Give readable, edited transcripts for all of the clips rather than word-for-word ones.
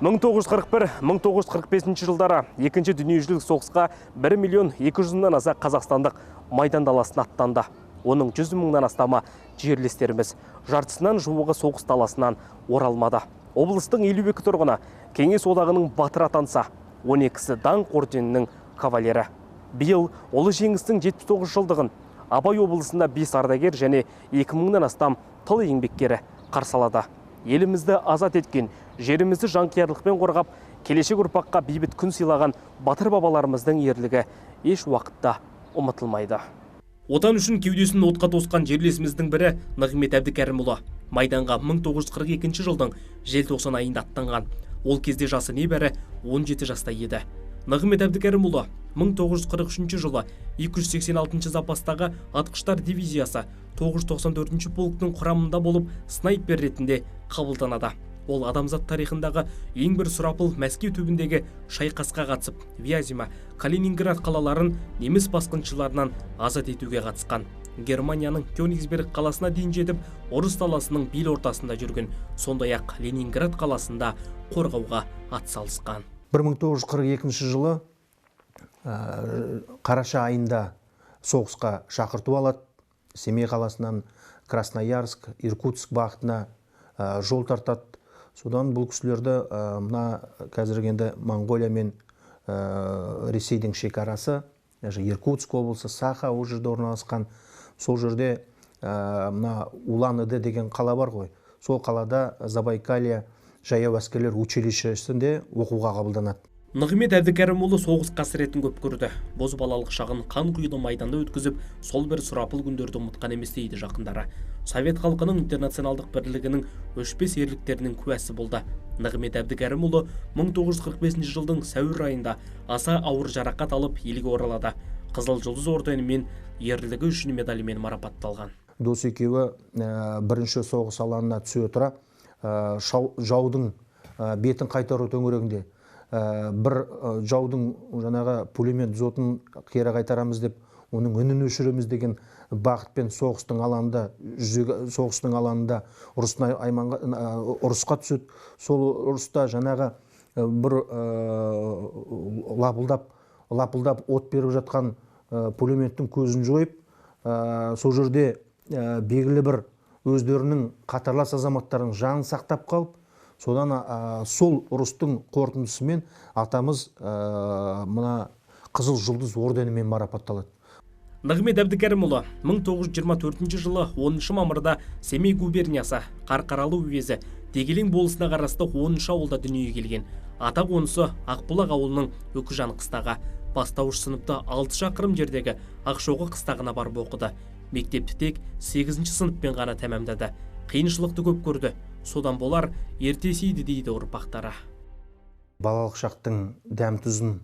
1941-1945 жылдары екінші дүниежүзілік соғысқа 1 миллион 200 мыңнан аса қазақстандық майдан даласына аттанды. Оның 100 мыңнан астамы жерлестеріміз. Жартысынан жуығы соғыс даласынан оралмады. Облыстың 52 тұрғыны Кеңес Одағының батыры атанса, 12-сі Даңқ орденінің кавалері. Биыл Ұлы Жеңістің 79 жылдығын Абай облысында 5 ардагер және 2 мыңнан астам тыл еңбеккері қарсы алады. Елімізді азат еткен, жерімізді жанқиярлықпен қорғап, келешек ұрпаққа бейбіт күн сыйлаған батыр бабаларымыздың ерлігі еш уақытта ұмытылмайды. Отан үшін кеудесін отқа тосқан жерлесіміздің бірі Нығмет Әбдікәрімұлы. Майданға 1942 жылдың желтоқсан айында аттанған. Ол кезде жасы небәрі 17 жаста еді. Нығмет Әбдікәрімұлы 1943 жылы 286 запастағы атқыштар дивизиясы 994 полктың құрамында болып, снайпер ретінде қабылданады. Ол адамзат тарихындағы ең бір сұрапыл Мәскеу түбіндегі шайқасқа қатысып, Вязьма, Калининград қалаларын неміс басқыншыларынан азат етуге қатысқан. Германияның Кёнигсберг қаласына дейін жетіп, ұрыс даласының бел ортасында жүрген, сондай-ақ Ленинград қаласында қорғауға атсалысқан. 1942 жылы қараша айында соғысқа шақырту алады. Семей қаласынан Красноярск, Иркутск бағытына жол тартады. Содан бұл кісілерді мына қазіргі енді Моңғолия мен Ресейдің шекарасы, Иркутск облысы, Саха ол жерде орналасқан. Сол жерде мына Улан-Удэ деген қала бар ғой. Сол қалада Забайкалье жаяу әскерлер училищесінде оқуға қабылданады. Нығмет Әбдікәрімұлы соғыс қасіретін көп көрді. Боз балалық шағын қан құйылы майданда өткізіп, сол бір сұрапыл күндерді ұмытқан емес дейді жақындары. Совет халқының интернационалдық бірлігінің өшпес ерліктерінің куәсі болды. Нығмет Әбдікәрімұлы 1945 жылдың сәуір айында аса ауыр жарақат алып елге оралады. Қызыл Жұлдыз орденімен, ерлігі үшін медалімен марапатталған. Дос екеуі бірінші соғыс алаңына түсе отыра, жаудың бетін қайтару төңірегінде бір жаудың жаңағы пулемет дзотын кері қайтарамыз деп, оның үнін өшіреміз деген бағытпен соғыстың алаңында соғыстың алаңында ұрысқа түседі. Сол ұрыста жаңағы бір лапылдап от беріп жатқан пулеметтің көзін жойып, сол жерде белгілі бір өздерінің қатарлас азаматтарының жанын сақтап қалып, содан сол ұрыстың қорытындысымен атамыз мына Қызыл Жұлдыз орденімен марапатталады. Нығмет Әбдікәрімұлы 1924 жылы 10 мамырда Семей губерниясы Қарқаралы уезі Дегелең болысына қарасты 10 ауылда дүниеге келген. Ата қонысы Ақбұлақ ауылының Үкіжан қыстағы. Бастауыш сыныпта 6 шақырым жердегі Ақшоқы қыстағына барып оқыды. Мектепті тек 8 сыныппен ғана тәмамдады. Қиыншылықты көп көрді. Содан болар ерте есейді дейді ұрпақтары. Балалық шақтың дәм тұзын,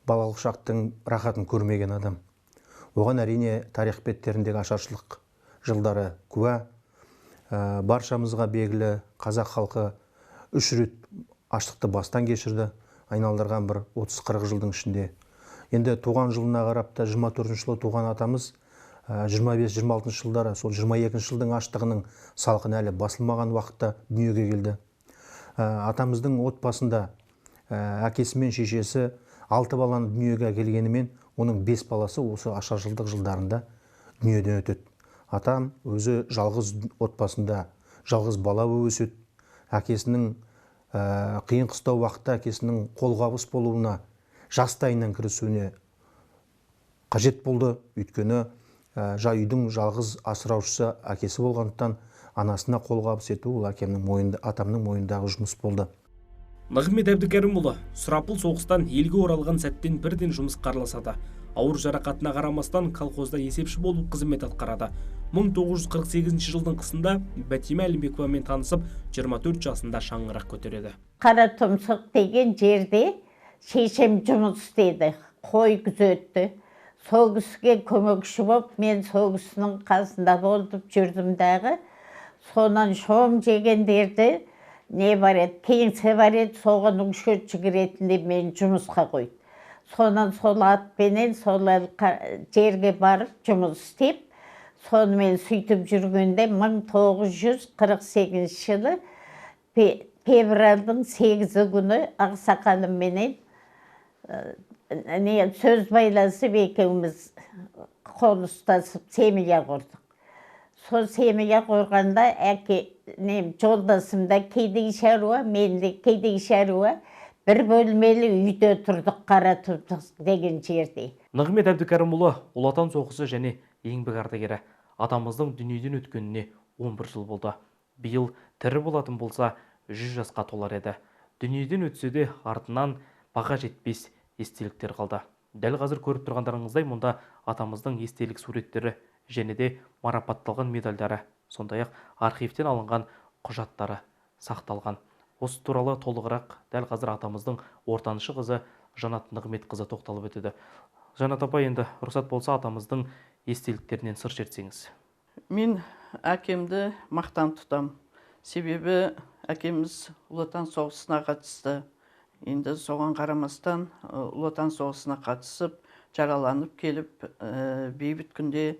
балалық шақтың рахатын көрмеген адам. Оған әрине тарих беттеріндегі ашаршылық жылдары куә. Баршамызға белгілі, қазақ халқы 3 рет аштықты бастан кешірді, айналдырған бір 30-40 жылдың ішінде. Енді туған жылына қарап та 24 жылы туған атамыз 25-26 жылдары, сол 22 жылдың аштығының салқыны әлі басылмаған уақытта дүниеге келді. Атамыздың отбасында әкесі мен шешесі 6 баланы дүниеге әкелгенімен, оның 5 баласы осы ашаршылдық жылдарында дүниеден өтеді. Атам өзі жалғыз отбасында жалғыз бала болып өседі. Әкесінің қиын қыстау уақытта әкесінің қолғабыс болуына, жастайынан кірісуіне қажет болды. Өйткені үйдің жалғыз асыраушысы әкесі болғандықтан анасына қолғабыс ету ол әкемнің мойнында, атамның мойнындағы жұмыс болды. Нығмет Әбдікәрімұлы сұрапыл соғыстан елге оралған сәттен бірден жұмысқа араласады. Ауыр жарақатына қарамастан колхозда есепші болып қызмет атқарады. 1948 жылдың қысында Бәтима Әлімбековамен танысып, 24 жасында шаңырақ көтереді. Қара тұмсық деген жерде шешем жұмыс істеді, қой күзетті. Сол кісіге көмекші болып, мен сол кісінің қасында болып жүрдім дағы. Сонан шом жегендерді не бар еді, кеңсе бар еді, соған учетчик ретінде мен жұмысқа қойды. Сонан сол атпенен сол жерге барып жұмыс істеп, сонымен сөйтіп жүргенде 1948 жылы Февральдың 8 күні ақсақалымменен сөз байласып екеуміз қол ұстасып семья құрдық. Сол семья құрғанда әке жолдасым да кедей шаруа, мен де кедей шаруа, бір бөлмелі үйде тұрдық Қаратүп деген жерде. Нығмет Әбдікәрімұлы Ұлы Отан соғысы және еңбек ардагері. Атамыздың дүниеден өткеніне 11 жыл болды. Биыл тірі болатын болса 100 жасқа толар еді. Дүниеден өтсе де артынан баға жетпес естеліктер қалды. Дәл қазір көріп тұрғандарыңыздай мұнда атамыздың естелік суреттері және де марапатталған медальдары, сондай-ақ архивтен алынған құжаттары сақталған. Осы туралы толығырақ дәл қазір атамыздың ортаншы қызы Жанат Нығметқызы тоқталып өтеді. Жанат апай, енді рұқсат болса атамыздың естеліктерінен сыр шертсеңіз. Мен әкемді мақтан тұтам. Себебі әкеміз Ұлы Отан соғысына қатысты. Енді соған қарамастан Ұлы Отан соғысына қатысып, жараланып келіп, бейбіт күнде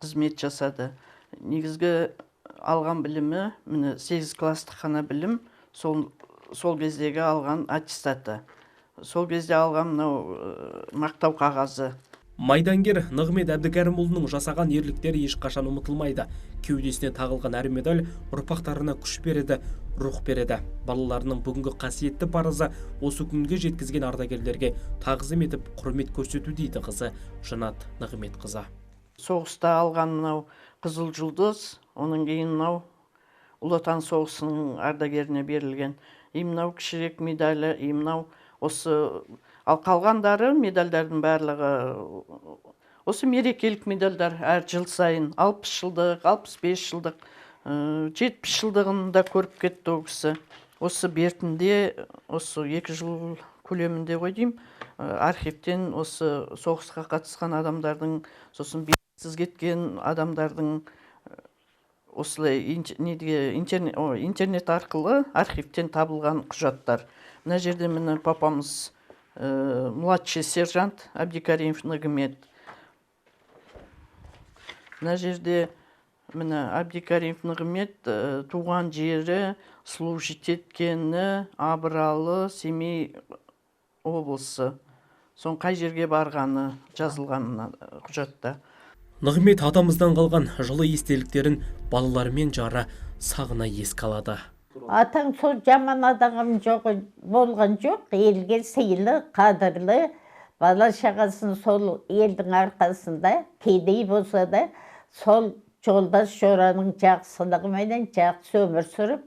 қызмет жасады. Негізгі алған білімі, міне 8 класстық қана білім, сол кездегі алған аттестаты. Сол кезде алған мынау мақтау қағазы. Майдангер Нығмет Әбдікәрімұлының жасаған ерліктері ешқашан ұмытылмайды. Кеудесіне тағылған әр медаль ұрпақтарына күш береді, рух береді. Балаларының бүгінгі қасиетті парызы осы күнге жеткізген ардагерлерге тағзым етіп құрмет көрсету дейді қызы Жанат Нығметқызы. Соғыста алған мынау Қызыл жұлдыз, оның кейін мынау Ұлы Отан соғысының ардагеріне берілген. И мынау кішірек медалі, и мынау осы, ал қалғандары медальдардың барлығы осы мерекелік медальдар әр жыл сайын 60 жылдық, 65 жылдық, 70 жылдығын да көріп кетті ол кісі. Осы бертінде, осы 2 жыл көлемінде ғой деймін, архивтен осы соғысқа қатысқан адамдардың, сосын белгісіз кеткен адамдардың осылай интернет арқылы архивтен табылған құжаттар. Мына жерде міне папамыз младший сержант Әбдікәрімов Нығмет. Мына жерде міне Әбдікәрімов Нығмет туған жері, служить еткені Абыралы, Семей облысы. Сон қай жерге барғаны жазылған мына құжатта. Нығмет атамыздан қалған жылы естеліктерін балалары мен жары сағына еске алады. Атаң сол жаман адам жоқ, болған жоқ, елге сыйлы, қадірлі, бала шағасын сол елдің арқасында, кедей болса да, сол жолдас жораның жақсылығыменен жақсы өмір сүріп,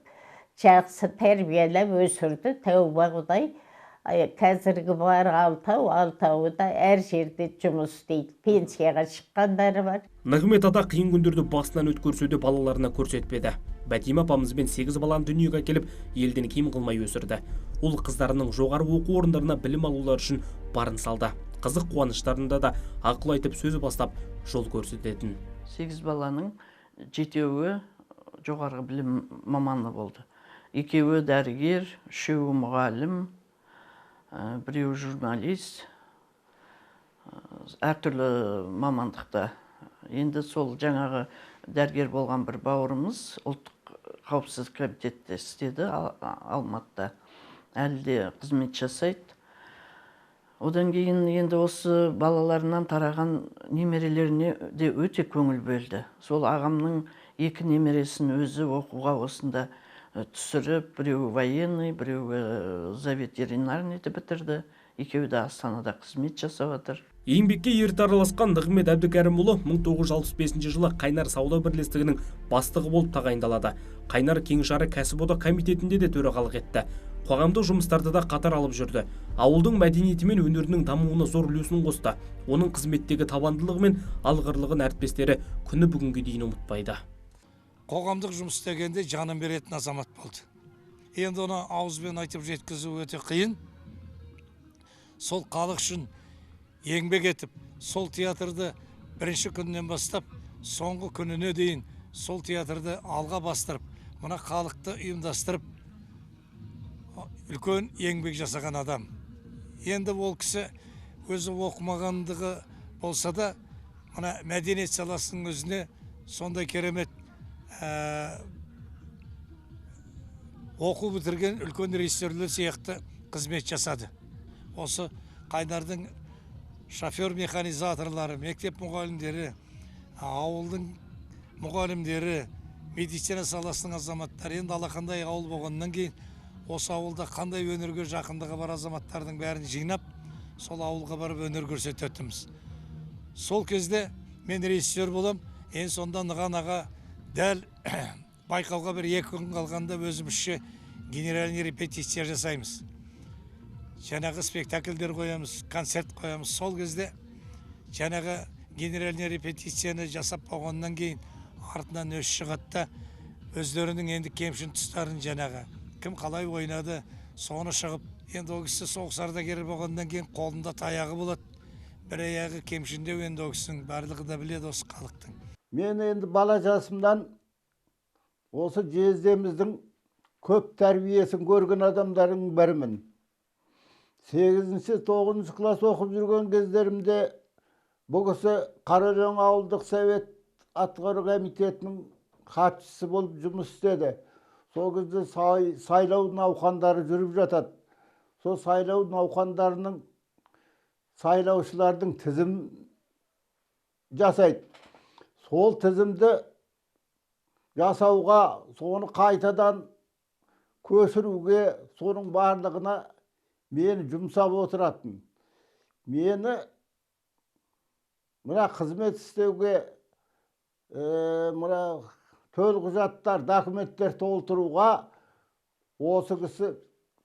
жақсы тәрбиелеп өсірді, тәуба Құдай. Қазіргі бар алтау, алтауы да әр жерде жұмыс істейді, пенсияға шыққандары бар. Нығмет ата қиын күндерді басынан өткерсе де балаларына көрсетпеді. Бәтима апамызбен 8 баланы дүниеге әкеліп, елден кем қылмай өсірді. Ұл қыздарының жоғары оқу орындарына білім алулары үшін барын салды. Қызық қуаныштарында да ақыл айтып сөз бастап жол көрсететін. 8 баланың 7-еуі жоғарғы білім маманы болды. 2-еуі дәрігер, 3-еуі мұғалім, біреуі журналист, әртүрлі мамандықта. Енді сол жаңағы дәрігер болған бір бауырымыз ұлттық қауіпсіздік комитетте істеді Алматыда. Әлі де қызмет жасайды. Одан кейін енді осы балаларынан тараған немерелеріне де өте көңіл бөлді. Сол ағамның 2 немересін өзі оқуға осында түсіріп, біреуі военный, біреуі за ветеринарныйды бітірді. Екеуі де Астанада қызмет жасап жатыр. Еңбекке ерте араласқан Нығмет Әбдікәрімұлы 1965 жылы Қайнар сауда бірлестігінің бастығы болып тағайындалады. Қайнар кеңшары кәсіподақ комитетінде де төрағалық етті. Қоғамдық жұмыстарды да қатар алып жүрді. Ауылдың мәдениеті мен өнерінің дамуына зор үлесін қосты. Оның қызметтегі табандылығы мен алғырлығын әріптестері күні бүгінге дейін ұмытпайды. Қоғамдық жұмыс істегенде жанын беретін азамат болды. Енді оны ауызбен айтып жеткізу өте қиын. Сол халық үшін еңбек етіп, сол театрды бірінші күннен бастап, соңғы күніне дейін сол театрды алға бастырып, мына халықты ұйымдастырып, үлкен еңбек жасаған адам. Енді ол кісі өзі оқымағандығы болса да, мына мәдениет саласының өзіне сондай керемет Оқу бітірген үлкен режиссерлер сияқты қызмет жасады. Осы Қайнардың шофер механизаторлары, мектеп мұғалімдері, ауылдың мұғалімдері, медицина саласының азаматтары, енді алақандай ауыл болғаннан кейін осы ауылда қандай өнерге жақындығы бар азаматтардың бәрін жинап, сол ауылға барып өнер көрсететінбіз. Сол кезде мен режиссер болам, ең сонда Нұған аға дәл байқауға бір 2 күн қалғанда өзімізше генеральный репетиция жасаймыз. Жаңағы спектакльдер қоямыз, концерт қоямыз. Сол кезде жаңағы генеральный репетицияны жасап болғаннан кейін артынан өз шығады да өздерінің енді кемшін тұстарын жаңағы кім қалай ойнады соны шығып, енді ол кісі соғыс ардагері болғаннан кейін қолында таяғы болады, бір аяғы кемшіндеу, енді ол кісінің барлығы да біледі осы халықтың. Мен енді бала жасымнан осы жездеміздің көп тәрбиесін көрген адамдардың бірімін. 8-9 класс оқып жүрген кездерімде бұл кісі Қараөлең ауылдық совет атқару комитетінің хатшысы болып жұмыс істеді. Сол кезде сайлау науқандары жүріп жатады. Сол сайлау науқандарының сайлаушылардың тізім жасайды. Сол тізімді жасауға, соны қайтадан көшіруге, соның барлығына мені жұмсап отыратын. Мені мына қызмет істеуге, мына төлқұжаттар, документтер толтыруға осы кісі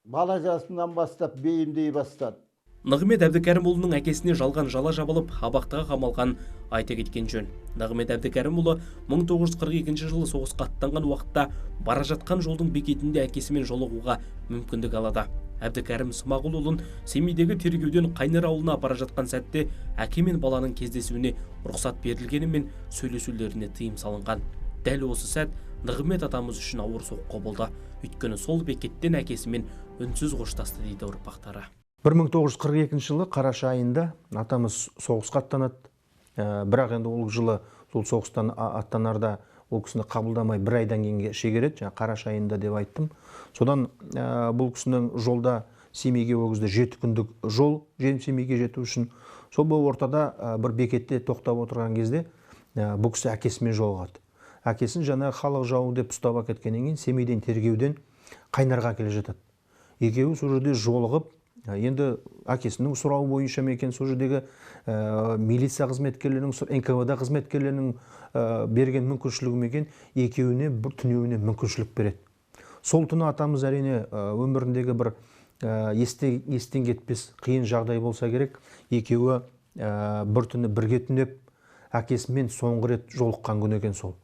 бала жасымнан бастап бейімдей бастады. Нығмет Әбдікәрімұлының әкесіне жалған жала жабылып, абақтыға қамалған айта кеткен жөн. Нығмет Әбдікәрімұлы 1942 жылы соғысқа аттанған уақытта бара жатқан жолдың бекетінде әкесімен жолығуға мүмкіндік алады. Әбдікәрім Смағұлұлын Семейдегі тергеуден Қайнар ауылына бара жатқан сәтте әке мен баланың кездесуіне рұқсат берілгенімен сөйлесулеріне тыйым салынған. Дәл осы сәт Нығмет атамыз үшін ауыр соққы болды. Өйткені сол бекеттен әкесімен үнсіз қоштасты дейді ұрпақтары. 1942 жылы қараша айында атамыз соғысқа аттанады. Бірақ енді ол жылы сол соғыстан аттанарда ол кісіні қабылдамай бір айдан кейін шегереді, жаңа қараша айында деп айттым. Содан бұл кісінің жолда Семейге ол кезде 7 күндік жол Семейге жету үшін. Сол бұл ортада бір бекетте тоқтап отырған кезде бұл кісі әкесімен жолығады. Әкесін жаңа халық жауы деп ұстап әкеткеннен кейін Семейден тергеуден Қайнарға келе жатады. Екеуі сол жерде жолығып, енді әкесінің сұрауы бойынша ма екен, сол жердегі милиция қызметкерлерінің, НКВД қызметкерлерінің берген мүмкіншілігі ме екен, екеуіне бір түнеуіне мүмкіншілік береді. Сол түні атамыз әрине өміріндегі бір естен кетпес қиын жағдай болса керек, екеуі бір түні бірге түнеп, әкесімен соңғы рет жолыққан күні екен сол.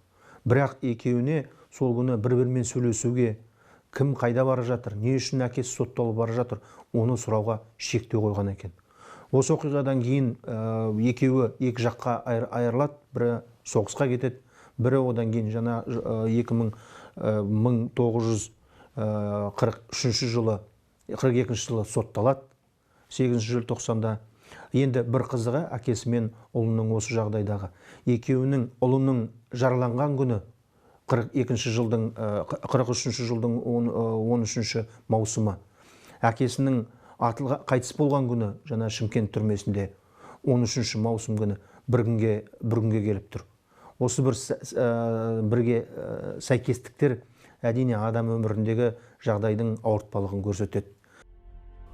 Бірақ екеуіне сол күні бір-бірімен сөйлесуге, кім қайда бара жатыр, не үшін әкесі сотталып бара жатыр, оны сұрауға шектеу қойған екен. Осы оқиғадан кейін екеуі екі жаққа айырылады, бірі соғысқа кетеді, бірі одан кейін жаңа 1943 жылы, 42 жылы сотталады, 8 желтоқсанда. Енді бір қызығы әкесі мен ұлының осы жағдайдағы. Екеуінің ұлының жараланған күні 42 жылдың 43 жылдың 13 маусымы. Әкесінің қайтыс болған күні жаңа Шымкент түрмесінде 13 маусым күні бір күнге келіп тұр. Осы бірге сәйкестіктер әрине адам өміріндегі жағдайдың ауыртпалығын көрсетеді.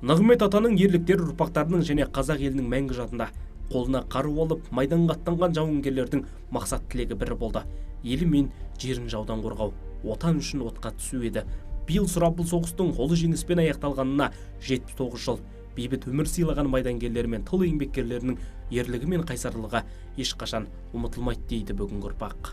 Нығмет атаның ерліктері ұрпақтарының және қазақ елінің мәңгі жадында. Қолына қару алып, майданға аттанған жауынгерлердің мақсат тілегі бірі болды. Елі мен жерін жаудан қорғау, отан үшін отқа түсу еді. Биыл сұрапыл соғыстың ұлы жеңіспен аяқталғанына 79 жыл. Бейбіт өмір сыйлаған майдангерлер мен тыл еңбеккерлерінің ерлігі мен қайсарлығы ешқашан ұмытылмайды дейді бүгінгі ұрпақ.